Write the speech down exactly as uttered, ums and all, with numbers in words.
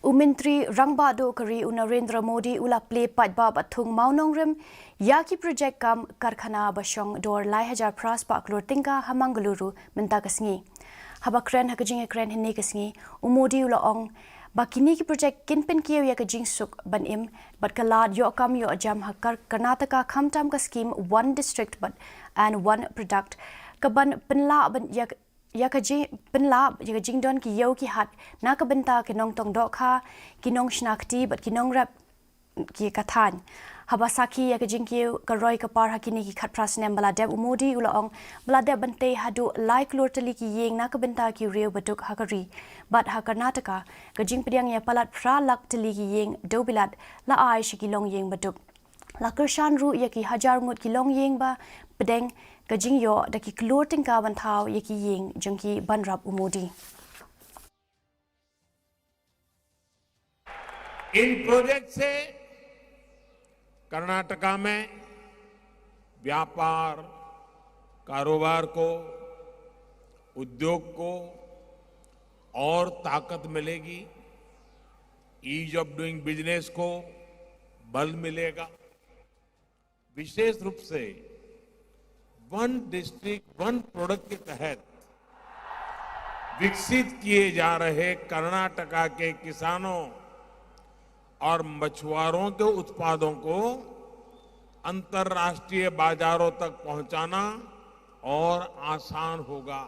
U Myntri Rangbah Duh ka ri u Narendra Modi u la plie paidbah ba thung Mawnongrim ïa ki projek kam karkhana ba shong dor lai hajar phra spah klur tyngka ha Mangaluru mynta ka sngi. Haba kren ha ka jingïakren hynne ka sngi, u Modi u la ong ba kine ki projek kin pynkiew ïa ka jingsuk ban im bad ka lad ïoh kam ïoh jam ha Karnataka, khamtam ka skim One District bad and One Product ka ban pynlah ban ïa ïa ka jing pynlah ïa ka jingdon ki ïew ki hat na ka bynta ki nongtong dohkha, ki nongshna kti bad ki nongrep ki ka thaiñ. Haba sakhi ïa ka jingkiew ka roi ka par ha kine ki khatphra snem ba la dep, u Modi u la ong ba la dep ban tei haduh lai klur tylli ki ïing na ka bynta ki riew baduk ha ka ri. Bad ha Karnataka, ka jingpdiang ïa palat phra lak tylli ki ïing dewbilat la ai sha ki longïing baduk. La kyrshan ruh ïa ki hajar ngut ki longïing ba pdeng ka jingïoh da ki klur tyngka ban thaw ïa ki ïing jong ki ban rap u Modi. इन प्रोजेक्ट से कर्नाटका में व्यापार, कारोबार को, उद्योग को और ताकत मिलेगी। ईज ऑफ डूइंग बिजनेस को बल मिलेगा। विशेष रूप से वन डिस्ट्रिक्ट वन प्रोडक्ट के तहत विकसित किए जा रहे कर्नाटका के किसानों और मछुआरों के उत्पादों को अंतर्राष्ट्रीय बाजारों तक पहुंचाना और आसान होगा।